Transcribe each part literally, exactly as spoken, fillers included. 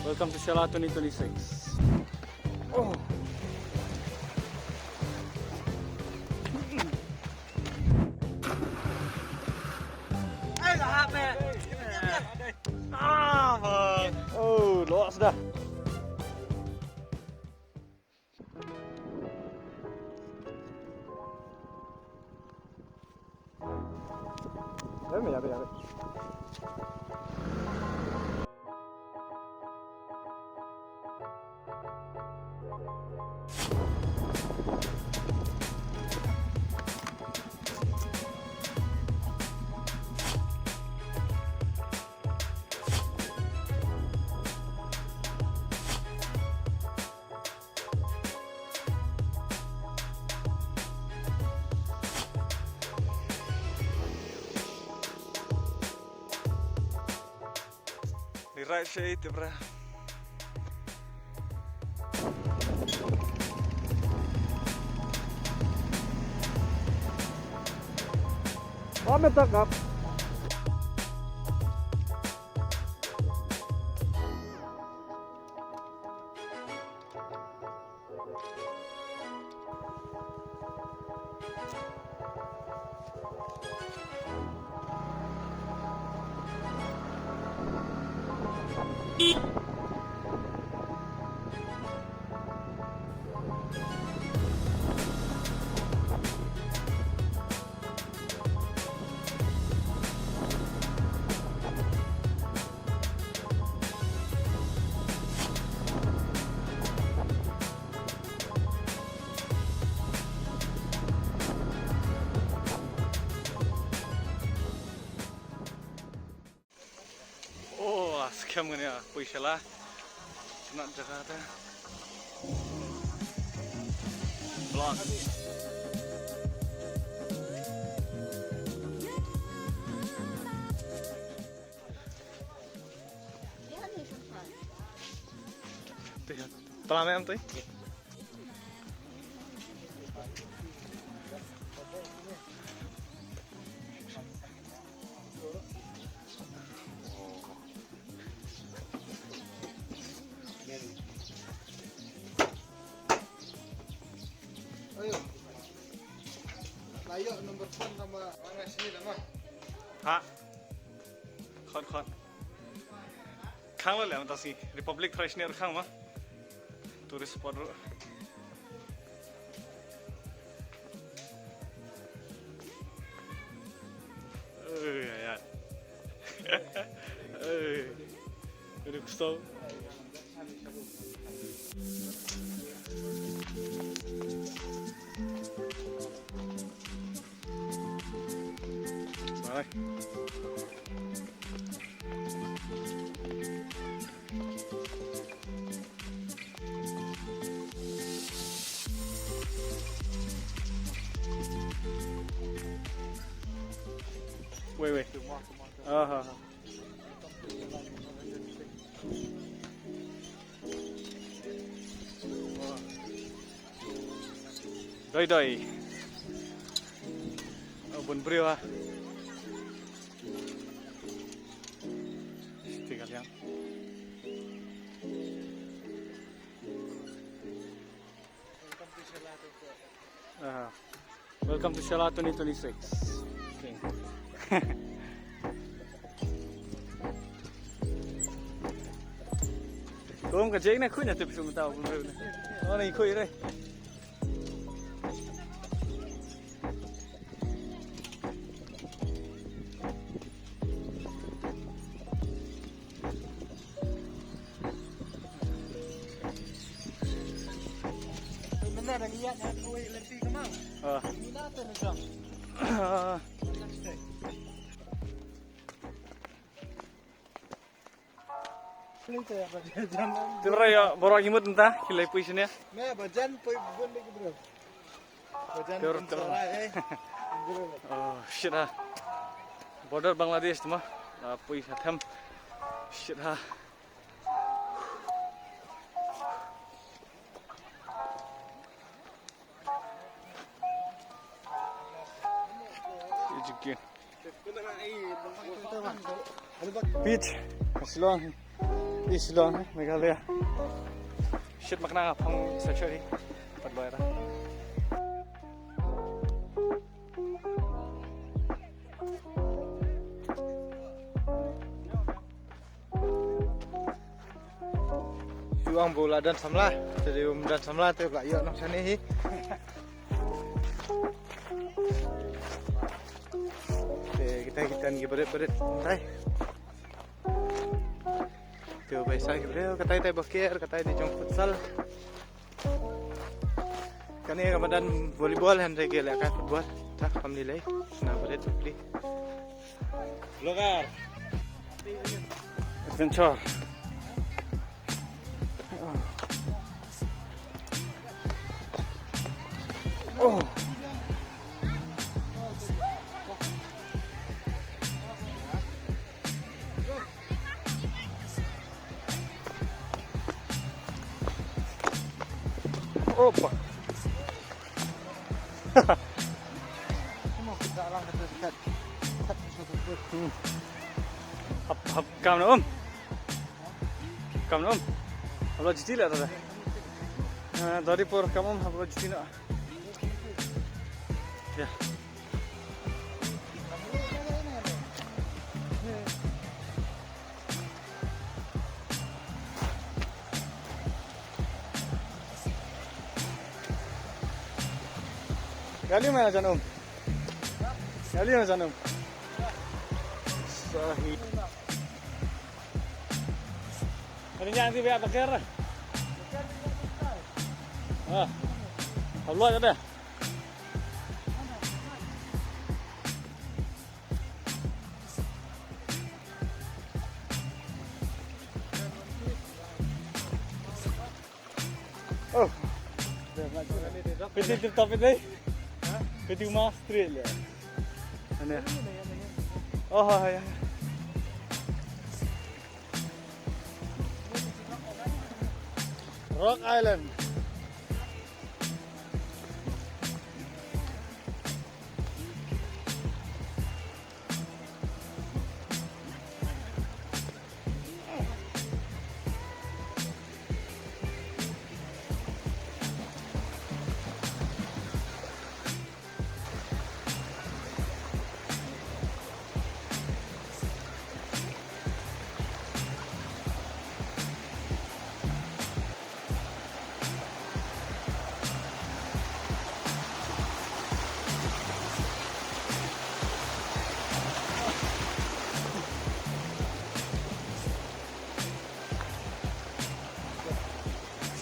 Welcome to Shella twenty twenty-six. Oh. Ah, man. Oh, lost dah. Ni right side te bra. Wa me tak up. Oh, la skhem kane, ah, poi sha la. Sngap jaka te. Block. Te, pala mem te. Ayo. Layo number phone nama. Mana sini nama? Ha. Khot, khot. Khang la lem ta si Republic Fresh ni khang ma. Tourist spot ro. Eh, ya, ya. Eh. Ini kusau. Bye. Wait, wait. Aha. Doi doi. Oh, bun briew ah. Tinggal yang. Ah. Welcome to Shella twenty twenty-six. Okay. Kum ka jeng na khuid na tip sum tau kum na. Oh, ni khuid re. Mynta dah lihat dah kawei lenti kemang. Ah. Ini dah tu macam. Te bra ïa, baroh ki mut mynta ki la poi shane. Me ba jan poi bun lagi, bro. Ba jan. Ter, pun ter. Sarai, eh. Bro. Oh, shit ha. Border Bangladesh te ma. La poi ha them. Shit ha. Beach, Shillong. East Shillong, eh, Meghalaya. Shit, makna phong sa shori. Pat loi ra. Ïa ong ba u la don samla, te dei um don samla te u la ïoh nongshane hi. Te kita kita ki barit barit tai. Te u bai sa ki briew, katai tai ba ker, katai dei jong futsal. Kane ka madan volleyball, hynrei ki lehkai football. Ta kam lei lei. Na barit bapli. Vlogger. Adventure. Oh. Opa. Hmm. Hap, hap, kam na um. Kam na um. Hap la juti la tada. Ah, dari por kam um, hap la juti na. Ya. Gali mana jan um? Gali mana jan um? Sahi. Ini yang di biar bakar. Ah. Hap la tada. Oh. Kau tip top itu. Kau tip mas straight lah. Mana? Oh, ya. Rock Island.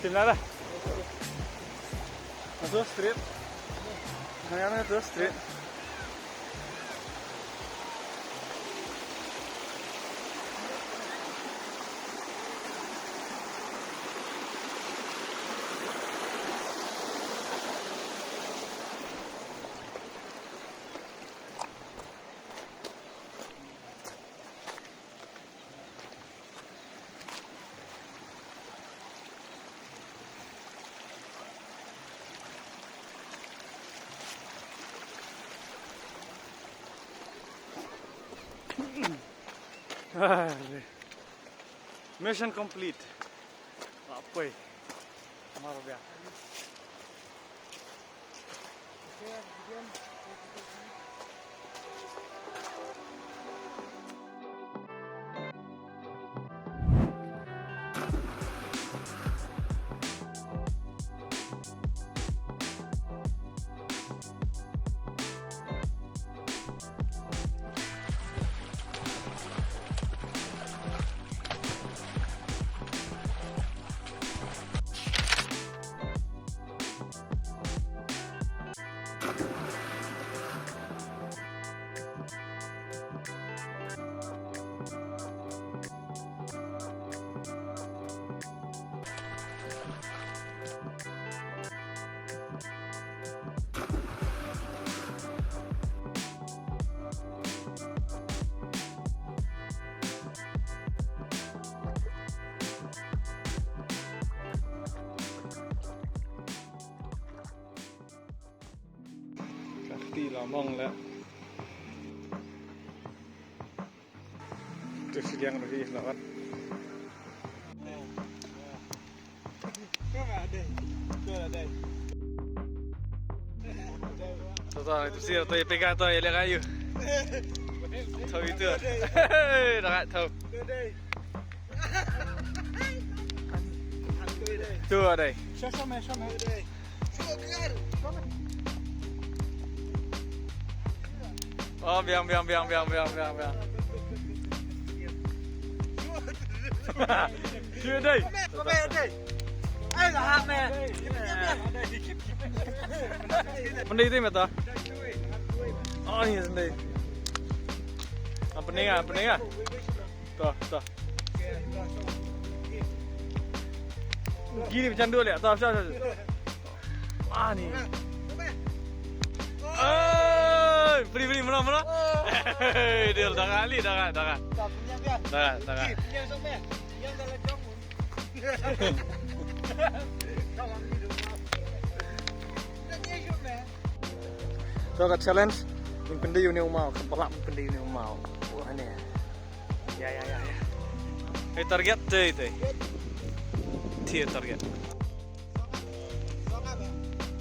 Stimnada. Masuk straight. Nang yang tu straight. Mission complete. Lapoi. Maro bia. Ka kti la mong le. Tu shiliang ruh hi la ot. To, to, itu sih, to, ya pegang, to, ya lihat kayu. To, itu. Hei, dah, to. Tu, ada. Oh, biang, biang, biang. Shu dei. Pyndei te meta. Oh, ni pyndei. Am pyndei ah, pyndei ah. To, to. Kiri macam dua lihat. To, to, to. Ah, ni. Oi, beri, beri, mula, mula. Hei, dia dah kali, dah, dah. Dah, dah. To ka challenge, ngin pyndei une u maw, ka palat ngin pyndei une u maw. Wah, ne. Ya, ya, ya, ya. Hei, target, te, te. Te target.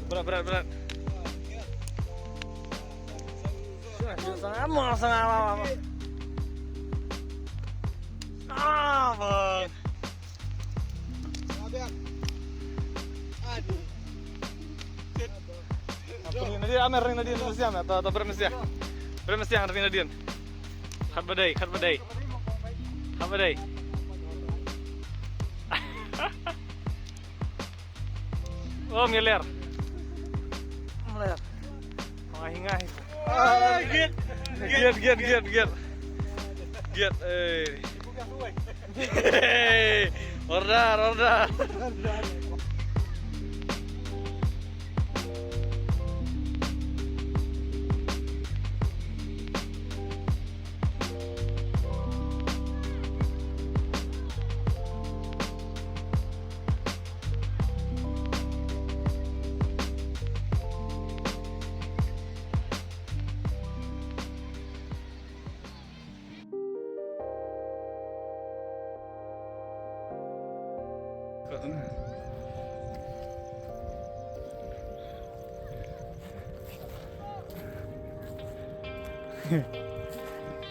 Berat, berat, berat. Sangat, sangat, sangat. Ah, bang. Aduh. Apa ni? Nadien, Amer, ring Nadien, Nadien, Nadien, atau, atau berem Nadien? Berem Nadien, ring Nadien. Khat ba dei, khat ba dei. Khat ba dei. Oh, ngeler. Ngeler. Oh, hingai. Ah, git. Git, git, git, git. Git, eh. Order, order.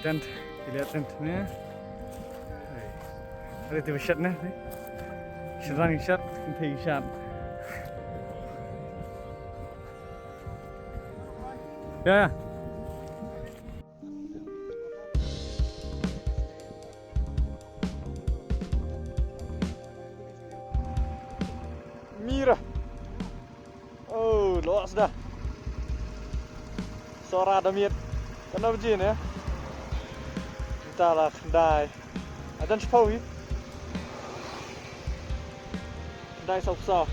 Tent, ila tent ne. Ada tiba shat ne. Shat ni shat, tiba shat. Ya, ya. Mira. Oh, los dah. Sohra da miet. Kano bjin ya? Kita lah khyndai. Adan shiphew hi. Khyndai saw phew saw.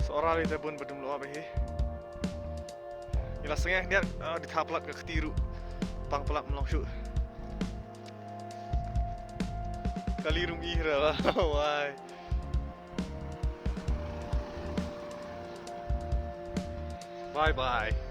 Sohra ri te bun ba dum lo ba hi. Ila sngeh niat, ah, di tha palat ka kti ruh. Pang palat mlong shuh. Kali rum ih ra la. Wai. Bye bye.